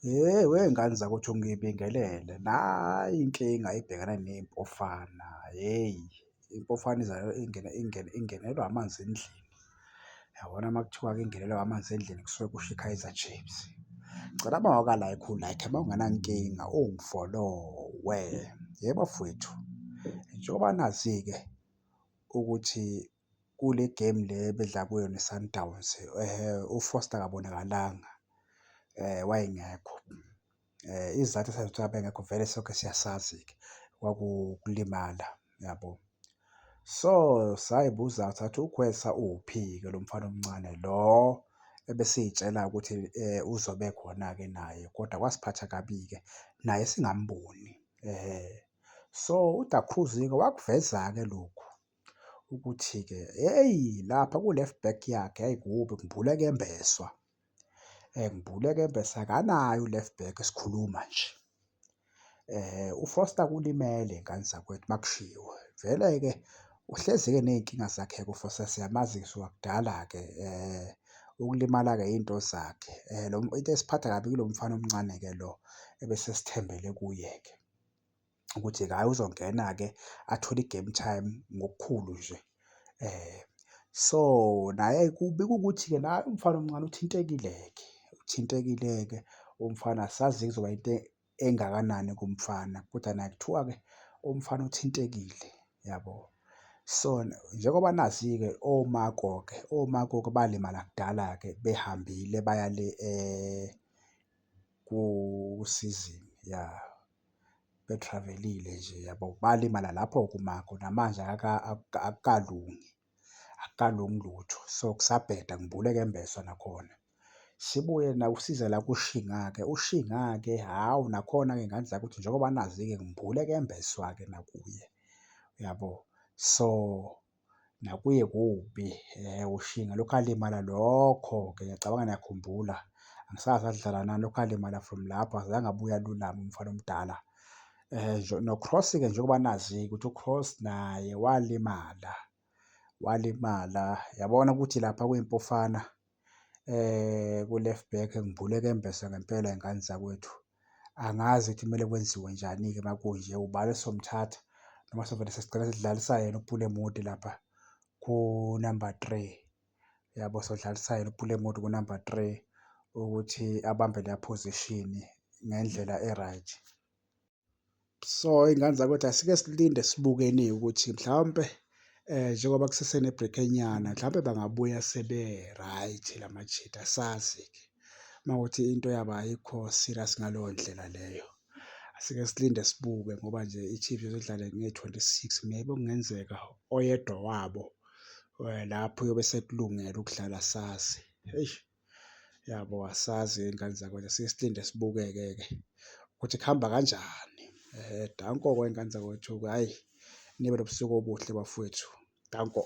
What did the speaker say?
Hhe wey'ngane zakwethu ngibingelele. Nayi inkinga ebhekane ney'mpofana, hheyi, impofane ingenelwa amanzi endlini. Yabona uma kuthiwa-ke ingenelwa amanzi endlini kusuke kusho i-Kaizer Chiefs. Ngicela uma awuka-like u-like, uma ungenankinga ungifolowe. Ye bafowethu, njengoba nazi-ke ukuthi kule gemu le ebedla kuyo ne-Sundowns u-Foster akabonakalanga wayengekho. Isizathu esenza ukuthi abe engekho vele sonke siyasazi-ke kwakuwukulimala, yabo. So, say'buza sathi uGwesa uphi-ke lo mfana omncane lo ebesiy'tshela ukuthi uzobe ekhona-ke naye, kodwa kwasiphatha kabi-ke naye singamboni. So, uDa Cruz-ke wakuveza-ke lokhu ukuthi-ke hheyi lapha ku-left back yakhe hhayi kubi kumbule kuyembeswa, kumbule kuyembeswa akanaye u-left back sikhuluma nje. UFoster ulimele ngane zakwethu uma kushiwo, vele-ke uhlezi-ke eney'nkinga zakhe-ke uFoster siyamazi kusuka kudala-ke ukulimala-ke iy'nto zakhe. Into esiphatha kabi ilo mfana omncane-ke lo ebese sithembele kuye-ke ukuthi-ke hhayi uzongena-ke athole i-game time ngokukhulu nje. So, naye kubikwa ukuthi-ke naye umfana omncane uthintekile-ke, uthintekile-ke umfana asazi kuzoba into engakanani kumfana, kodwa naye kuthiwa-ke umfana uthintekile, yabo. So, njengoba nazi-ke oMako-ke, oMako-ke balimala kudala-ke behambile baya le kusizini ya, be-travel-ile nje yabo. Balimala lapho-ke uMako namanje akukalungi, akukalungi lutho. So, kusabheda kumbule kuyembeswa nakhona. Sibuye size la kuShinga-ke, uShinga-ke hhawu nakhona-ke ngane zakwethu njengoba nazi-ke kumbule kuyembeswa-ke nakuye, uyabo? So, nakuye kubi uShinga lokhu alimala lokho-ke ngiyacabanga niyakhumbula, angisazi sadlala nani, lokhu alimala from lapho akazange abuye alulame umfana omdala. No-Cross-ke njengoba nazi-ke ukuthi u-Cross naye walimala, walimala. Yabona ukuthi lapha kwiMpofana ku-left back kumbule kuyembeswa ngempela y'ngane zakwethu. Angazi ukuthi kumele kwenziwe njani-ke uma kunje, ubani esizomthatha noma sovele sesigcina sesidlalisa yena uPule Mmodi lapha ku-number three. Yabo, sodlalisa yena uPule Mmodi ku-number three ukuthi abambe leya position ngendlela e-right. So, iy'ngane zakwethu asike silinde sibukeni-ke ukuthi mhlawumpe njengoba kusesene-break enyana mhlampe bangabuya sebe-right la majita asazi-ke. Uma kuwukuthi into yabo ayikho serious ngaleyo ndlela leyo. Asike silinde sibuke ngoba nje i-Chiefs izodlala nge-26 maybe okungenzeka oyedwa wabo lapho uyobe esekulungele ukudlala asazi. Eish, yabo asazi iy'ngane zakwethu asike silinde sibuke-ke ke ukuthi kuhamba kanjani. Danko-ke y'ngane zakwethu-ke hhayi, nibe nobusuku obuhle bafowethu, danko.